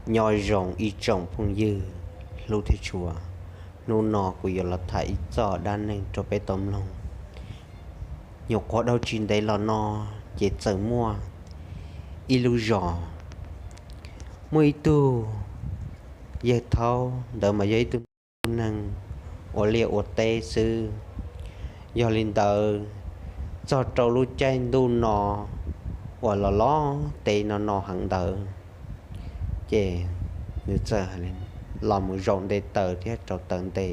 Nyob zoo ib tsoom phooj ywg hlub thiab tshua, hnub no kuv yuav los tham ib txoj dab neeg rau peb tau mloog. Nyuam qhuav dhau tsis ntev los no ces txawm muaj ib lub zos, muaj ib tug yawg thaub ntawd mas yog ib tug neeg ua liaj ua teb xwb. Yog li ntawd, txog rau lub caij ntuj no uas los los teb no no heev ntawd, ces nws txawm los mus zaum nte taws thiab rauv taws nte.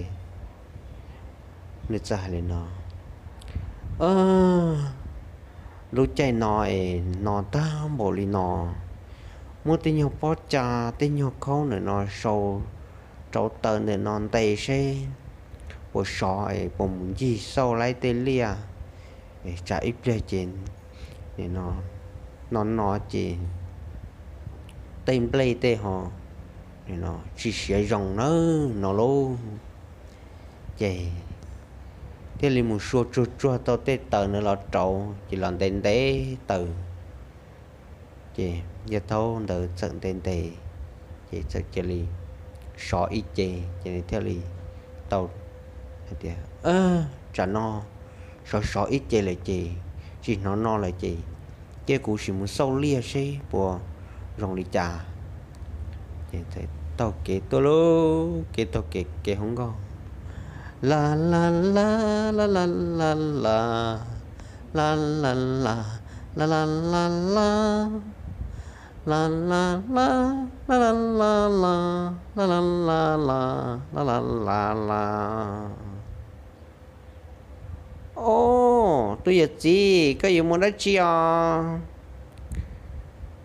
Nws txawm hais li no: Lub caij no es no tag npaum li no, muab tej nyuag pob ca, tej nyuag khaub ntawm no sau, rauv taws ntawm no nte seb puas sov es puas mus ncig xauj laib tej liaj, tsam ib pliag ces no no ces tej nplej tej ho tsis siav zoo nawb no lauj. Ces thiaj li mus sua tsuag tsuag tau tej taws ntawd los rauv, ces los nte nte taws. Ces yawg thaub ntawd txawm nte nte, ces txawm cia li sov ib ce, ces nws thiaj li tau hais tias, Tsam no sov sov ib ce lawm ces tsis hnov no lawm ces cia kuv sim mus xauj liaj seb puas zoo li cas. Ces taug kev tuaj lauj, kev taug kev, kev hauv nkoj, la la la la la la la, la la la la la la la, la la la la la la la, la la la la la la la la. Ob, tus yawm txiv, koj yuav mus dab tsi os?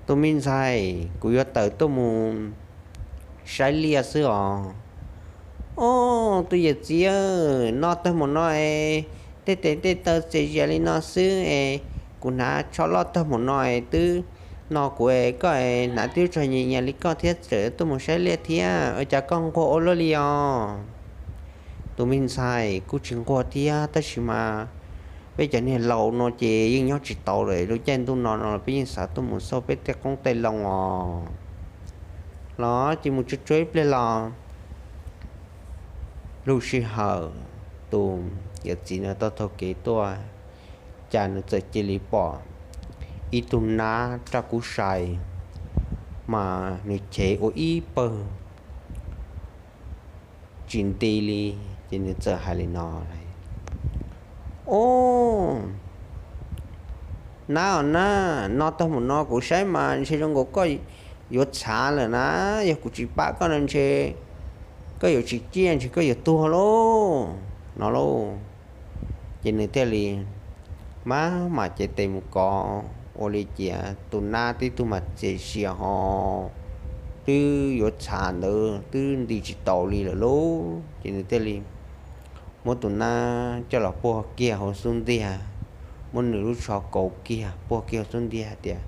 Tus me ntxhais, kuv yuav tawm tuaj mus saib liaj xwb os. Ob, tus yawm txiv, noj tag mus no es tej tes tej taw txias zias li no xwb es kuv hnav tsho loj tag mus no es twb no kuv es koj es hnav twb tsho nyias nyias li koj thiab tseem tuaj mus saib liaj thiab, ua cas koj nquag ua luaj li os? Tus me ntxhais, kuj tsis nquag thiab, tab sis mas peb cov niag laus no ces yeej nyob tsis tau lawm, lub caij ntuj no no peb yeej xav tuaj mus xauj peb tej qoob tej loo os. Los ces mus tsuag tsuag ib pliag los. Lub sij hawm tus yawm txiv no taug taug kev tuaj, cas nws txawm cia li pom ib tug nab raj kub sai, mas nws chev ua ib pawg tsis nti li, ces nws txawm hais li no: Ob, nab os nab, no tag mus no kuv saib mas ntshe zoo nkaus koj yuav txhav lawm na, yog kuv tsis pab koj no ntshe koj yuav tsis ciaj, ntshe koj yuav tuag lauj no lauj. Ces nws thiaj li maj mam cev tes mus kov, ua li cas tus nab tib tug mas txias zias ho twb yuav txhav ntawd twb nti tsis taus li lawm lauj. Ces nws thiaj li muab tus nab coj los puag kiag hauv xub ntiag, muab nws lub tsho kauv kiag puag kiag hauv xub ntiag hais tias,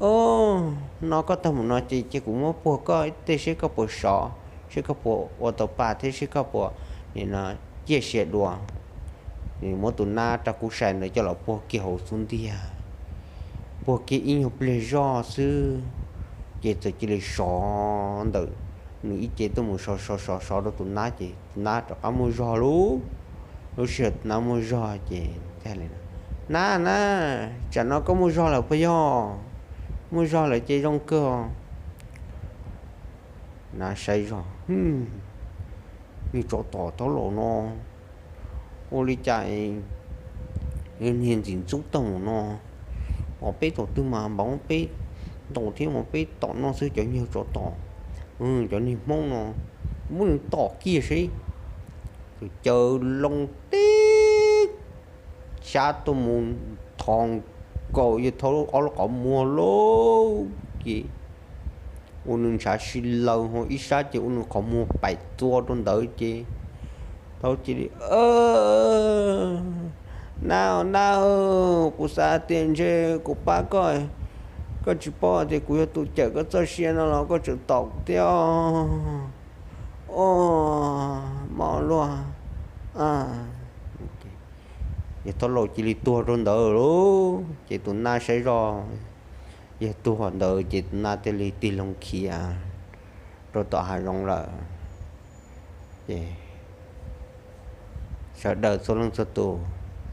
Ob, no koj tag mus no ces cia kuv muab puag koj tej seb koj puas sov, seb koj puas ua tau pa thiab seb koj puas, nim no, ciaj sia dua. Nws muab tus nab raj kub sai ntawd coj los puag kiag hauv xub ntiag, puag kiag ib nyuag pliag zoj xwb, ces txawm cia li sov ntawm nws ib ce tuaj mus sov sov sov sov rau tus nab ces tus nab rov qab muaj zog lauj. Lub sij hawm tus nab muaj zog ces, Nab na, tsam no koj muaj zog lawm puas yog? Muaj zog lawm ces zoo kawg. Nab saib zog, Niag tsov tom thaub laus no, ua li cas niag ntxim ntxub tag mus no, os peb tom twg mas npaum peb tom thiab mas peb tom no xwb cov niag tsov tom, cov niag Hmoob no, muab nws tom kiag seb. Tus caw loo teb sab tuaj mus thos nkaus yawg thaub ob lub qhov muag lauj. Ces ua nws ntshav si laws ho ib sab ces ua nws qhov muag paim txua rau ntawd ces thaub cia li, Nab, nab, kuv xav tias ntshe kuv pab koj, koj tsis paub tias kuv yog tus cawm koj txoj sia no los koj tseem tom kuv thiab. Os, mos luaj. Yawg thaub laus cia li tuag rau ntawd lauj. Ces tus nab saib zoj, Yog tuag ntawd ces tus nas thiaj li tig loo khiav rau tom hav zoov lawm. Ces sawv daws txhua leej txhua tus,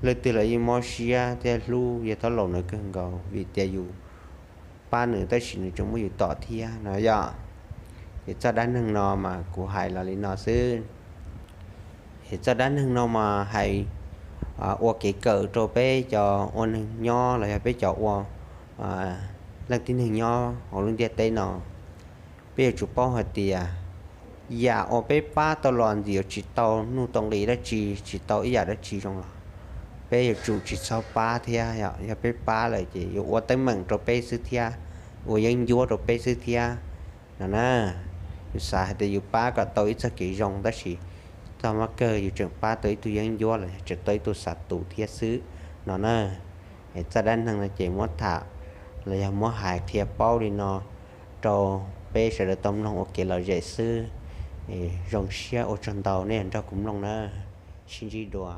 leej twg los yeej mob siab thiab hlub yawg Thab Laus no kawg nkaus vim tias yus pab nws tab sis nws tseem muab yus tom thiab no yom. Ces txoj dab neeg no mas kuv hais los li no xwb. Es txoj dab neeg no mas hais ua kev kawm rau peb cov ua neeg nyob los yog peb cov ua leej tib neeg nyob hauv lub ntiaj teb no. Peb yuav tsum paub hais tias yam uas peb pab tau los ntxim yuav tsis tau nuj tau nqi dab tsi, tsis tau ib yam dab tsi zoo los peb yuav tsum tsis txhob pab thiab. Yog peb pab lawm ces yuav ua teeb meem rau peb xwb thiab, ua yeeb ncuab rau peb xwb thiab no na. Yus xav hais tias yus pab kom tau ib txoj kev zoo tab sis txog mab kawg yus tseem pab tau ib tug yeeb ncuab los yog tseem tau ib tug xav tus thiab xwb no na. Es txoj dab neeg no ces muab tham los yog muab hais qhia paub li no rau peb sawv daws tau mloog ua kev lom zem xwb. Zoo siab ua tsaug ntau nej nrog kuv mloog na. Sib ntsib dua.